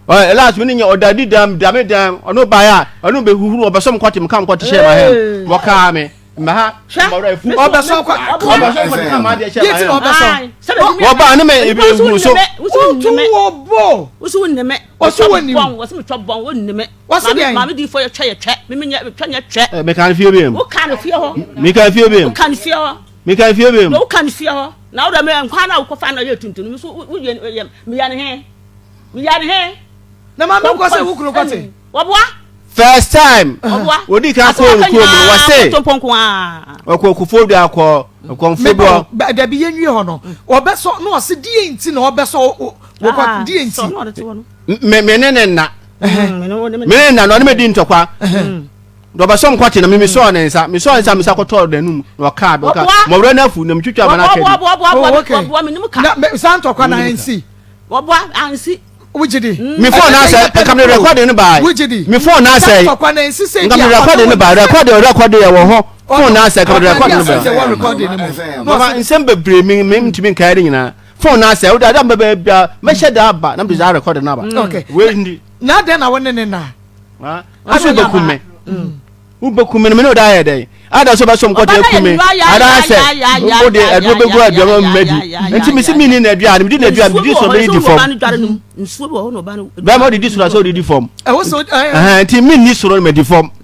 Ɔ last mi ni nyɛ ɔda di dam dame dam ɔno baeɛ a ɔno bɛ huhuru ɔbɛsɔ mu kɔte mu kam kɔte hyɛ ma hɛn wɔkaa me mma ha ɔbɛsɔ kɔ ɔbɛsɔ kɔte kam adeɛ hyɛ ma hɛn wɔbaa ne mɛ ebi ehuru so. Wotu wɔ bo. Wosu wo nneme. Wɔsi wɔ nim. Wɔsi mi twɛ bɔn wo nneme. Wɔsi deɛ. Maame di fo yɛ twɛ yɛ twɛ mimi nyɛ twɛ nyɛ twɛ. Ɛ meka ne fie bi mu. Wo ka ne fie hɔ. Meka fie bi mu. Wo ka ne fie hɔ. Meka fie bi mu. Wo ka ne fie hɔ. Na wo dɛ me nkwa na wokɔ fa na yɛ tuntun mi so wo yɛ yɛ meyɛ ne he. Meyɛ ne he. Na maame kɔ sɛ wo kunu kɔte. Wɔboa. First time. Wɔboa. Wodi kan kɔ wɔn kurom no wɔse. Ɔkɔ kofo dua kɔ nkɔmfo dua. Mebɔ dabi yɛn wie hɔ no ɔbɛsɔ na ɔse die nti na ɔbɛsɔ wokɔ die nti. Me me ne ne nna. Me ne nna na ɔne me di ntɔkwa. Na ɔbɛsɔ nkɔte na me mesɔɔ ne nsa mesɔɔ ne nsa mesa kɔtɔɔ n'anum na ɔkaa bɛ ɔka mɔwura n'afu na metwitwa ama n'aka di. Oh, okay. Na saa ntɔkwa na ansi. Wɔboa ansi. Wogye di. Me phone na asɛ nka me recording no baa. Wogye di. Me phone na asɛ. Ntɔkwa na nsi sɛ nka me recording no baa recording recording yɛ wɔ hɔ phone na asɛ nka me recording no baa. Mama nsɛm bebree mi mi ntumi nkae ne nyinaa phone na asɛ wode ada mbɛbɛ bia mɛhyɛ da aba na mede saa recording no aba. Okay. Wei ndi. Na adɛn na wo ne ne na? Aso bɛkum me. Wobɛku me no, me ne wo daa yɛ dɛn? Ada sɛ wobɛsom kɔte aku me, anaasɛ wode aduro bɛgu aduama mu madi. Nti mese menni n'aduane, medi n'aduane, medi soro mɛdi di fam. Bɛma wode di soro sɛ wode di fam. Nti menni soro madi fam.